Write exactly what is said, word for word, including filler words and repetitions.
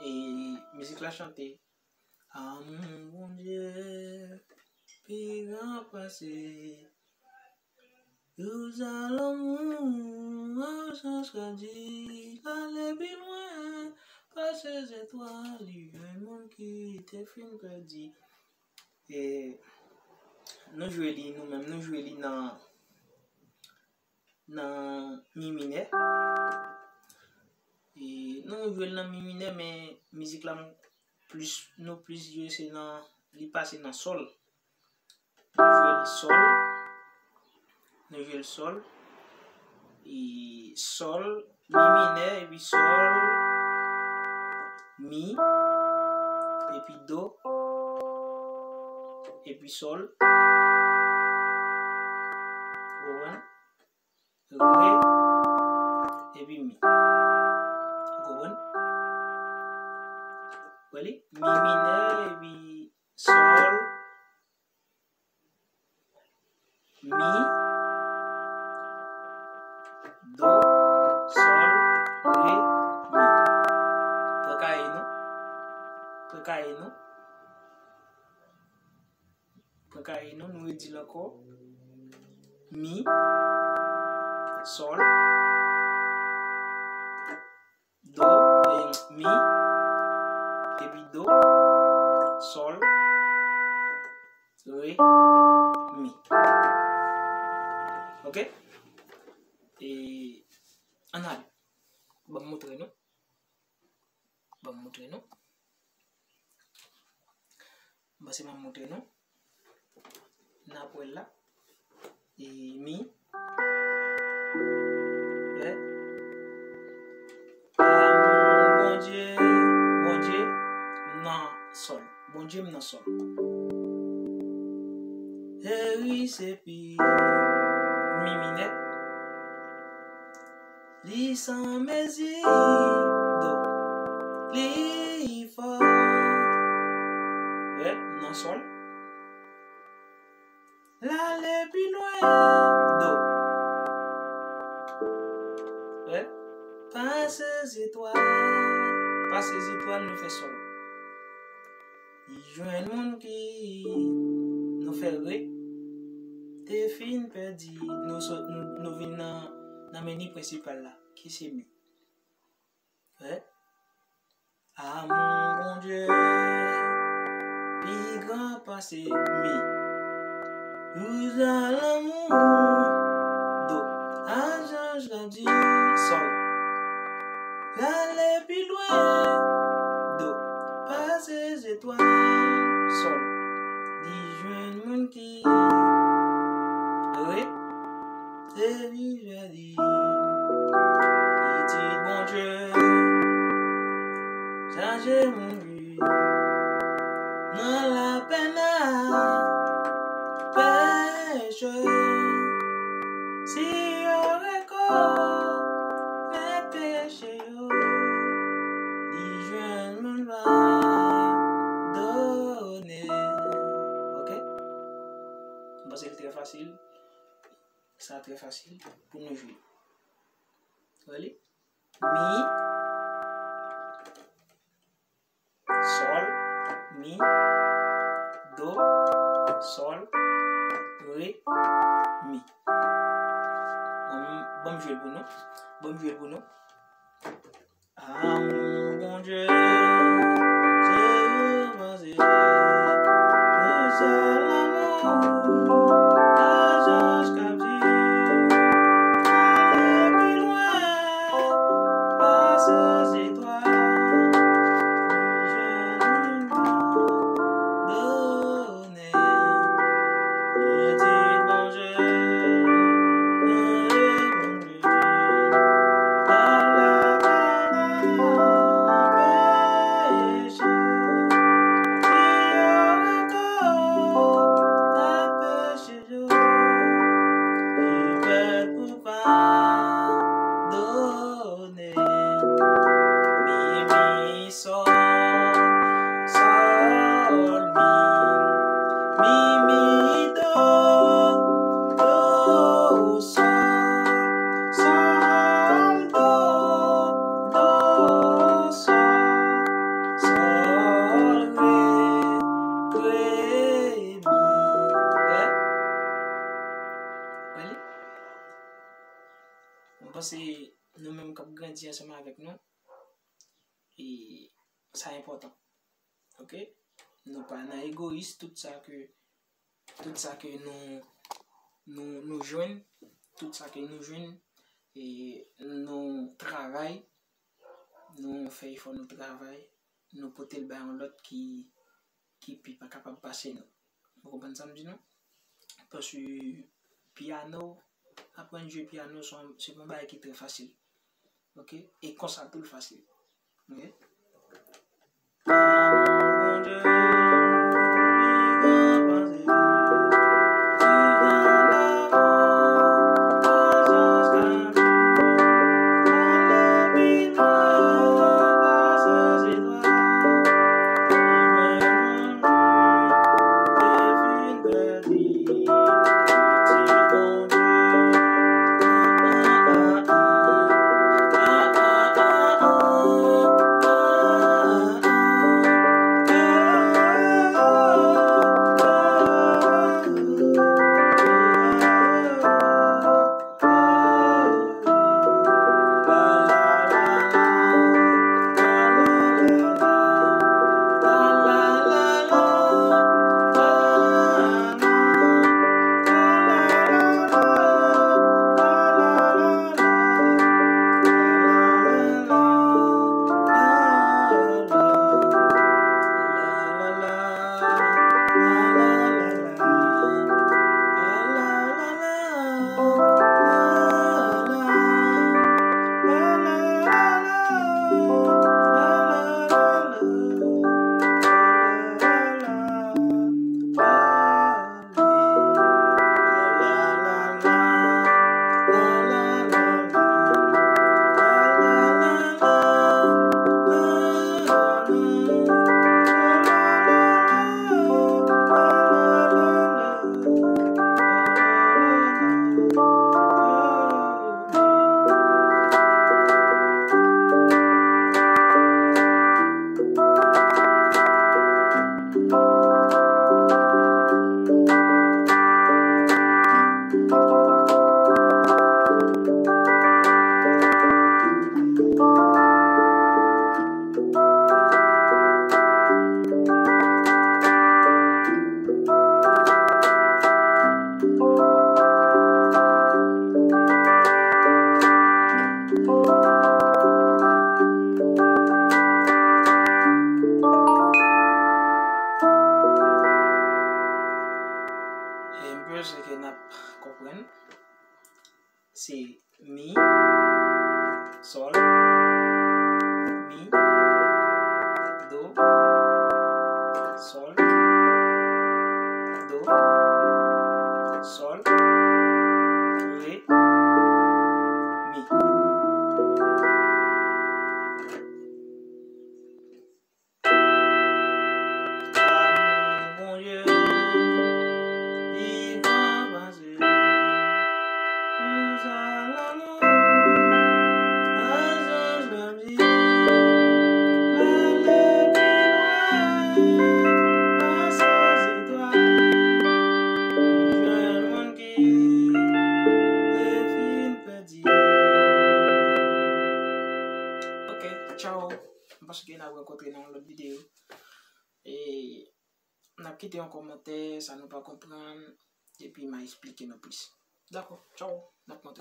E mizik la chante, Amou Bondye pi gran pase Douza lanmou, ansanm grandi, l ale pi lwen pase zetwal, li jwenn moun ki te fin pèdi. E nou jwe li, nou menm, nou jwe li nan, nan mi minè. E nou jwe l nan mi minè, men mizik la, plis, nou plis jwe se nan, li pase nan sòl. Nou jwe l sòl. Nou jwe l sòl. E sòl, mi minè, epi sòl, mi, epi do, epi sòl. Ou konprann? Re, epi mi. Ou konprann? Wè li? Mi minè, epi sòl, mi, do, sòl, re, mi. Pran kaye nou. Pran kaye nou. Pran kaye nou, nou redi l ankò. Mi, sòl, do, e, mi, epi do, sòl, re, mi. Oke? E, ann ale. Ban m montre nou. Ban m montre nou. Bon, se mwen montre nou. N ap wè l la. E mi. Wè. Amou Bondye, Bondye, m nan sòl. Bondye, m nan sòl. Eri se pi mi minè. Li san mezi, do. Li fò. Wè, nan sòl. L ale pi lwen, do. Wè, pase zetwal. Pase zetwal, nou fè sòl. Li jwenn moun ki nou fè re. Te fin pèdi, nou sot, nou, nou vin nan, nan meni prensipal la, ki se mi. Wè. Amou Bondye pi gran pase mi. Douza lanmou, do. Ansanm grandi, sòl. L ale pi lwen, do. Pase zetwal, sòl. Li jwenn moun ki re. Se li jwenn li. Pitit Bondye. Chache moun ki nan lapèn ak peche. Si yo rekonèt peche yo, li jwenn moun padone. Oke? M panse li trè fasil. Sa trè fasil pou nou jwe. Wè li? Mi, sòl, mi, do, sòl, re, mi. Ban m, ban m jwe l pou nou. Ban m jwe l pou nou. Amou Bondye, se ou pase, ou sèl lanmou, ansanm grandi, ale pi lwen, pase zetwal, jwenn moun padone. Pitit Bondye, Bondye. Mi, mi, sòl, sòl, mi, mi, mi, do, do, sòl, sòl, do, do, sòl. ansanm avèk nou. E sa enpòtan. Oke? Nou pa nan egoyis, tout sa ke, tout sa ke nou, nou, nou jwenn, tout sa ke nou jwenn, e nou travay, nou fè efò, nou travay, nou pote l bay yon lòt ki, ki pi pa kapab pase nou. Ou konprann sa m di nou? Paske pyano, aprann jwe pyano, se yon, se yon bagay ki trè fasil. Oke? E konsa tou l fasil. Oke? E m panse ke n ap konprann. Se mi, sòl, mi, do, sòl, do, sòl, re, mi. Amour Bondye, li gran pase tout sa lanmou. Anj la di, l ale pi lwen, pase zetwal, li jwenn moun ki te fin pèdi. Ok, tchao. M panse ke n ap rankontre nan yon lòt videyo. E n ap kite yon kòmantè, sa nou pa konprann, epi m a esplike nou plis. Dakò, tchao, n ap montre.